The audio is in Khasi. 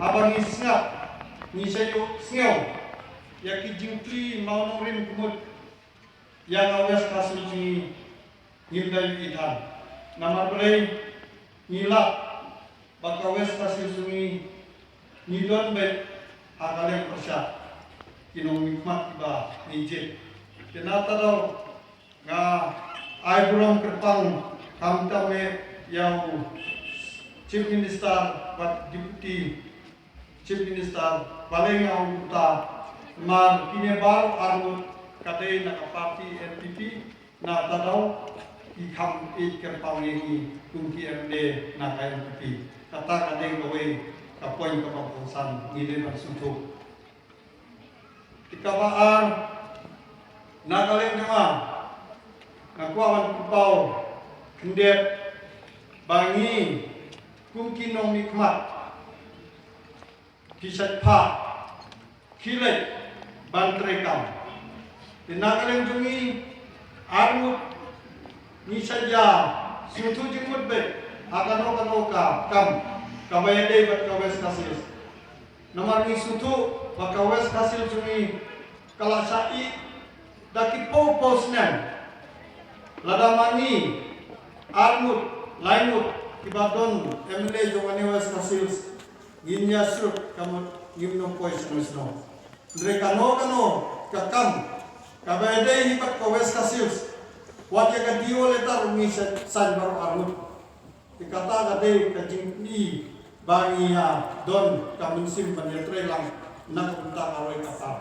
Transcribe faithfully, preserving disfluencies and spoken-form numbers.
Haba ngi sngap, ngi sa ïohsngew ïa ki jingplie mawnongrim ka mut ïa ka West Khasi Hills jong ngi, ngim da ïohi than. Namar balei? Ngi lap ba ka West Khasi Hills jong ngi, ngi don beit ha ka liang pyrshah ki nongmihkhmat kiba ngi jied. Te na kata ka daw nga ai burom kyrpang khamtam eh ïa u Chief Minister bad Deputy Chief Minister, balei nga ong kumta? Namar kine baroh arngut ka dei na ka party N P P, na kata ka daw ki kham ïeit kyrpang ïa ngi kum ki M L A na ka N P P. Kata ka dei kawei ka point kaba kongsan ngi dei ban sngewthuh. Te kaba ar, na ka liang jong nga, nga kwah ban pynpaw khyndiat ba ngi kum ki nongmihkhmat ki shait phah, ki leit ban trei kam. Te na ka liang jong ngi arngut ngi shait ïa sngewthuh jingmut beit ha kano kano ka kam kaba ïadei bad ka West Khasi Hills. Namar ngi sngewthuh ba ka West Khasi Hills jong ngi ka la shah ih da ki phew phew snem. Lada ma ngi arngut laingut kiba don M L A jong kane West Khasi Hills ngin ïa shrut ka mut ngim nang poi shano shano. Hynrei kano kano ka kam kaba ïadei hi bad ka West Khasi Hills, wat ïa ka D O letter ngi sa sign baroh arngut. Te kata ka dei ka jingplie ba ngi ïa don ka mynsiem ban ïatrei lang na ka bynta ka roi ka par.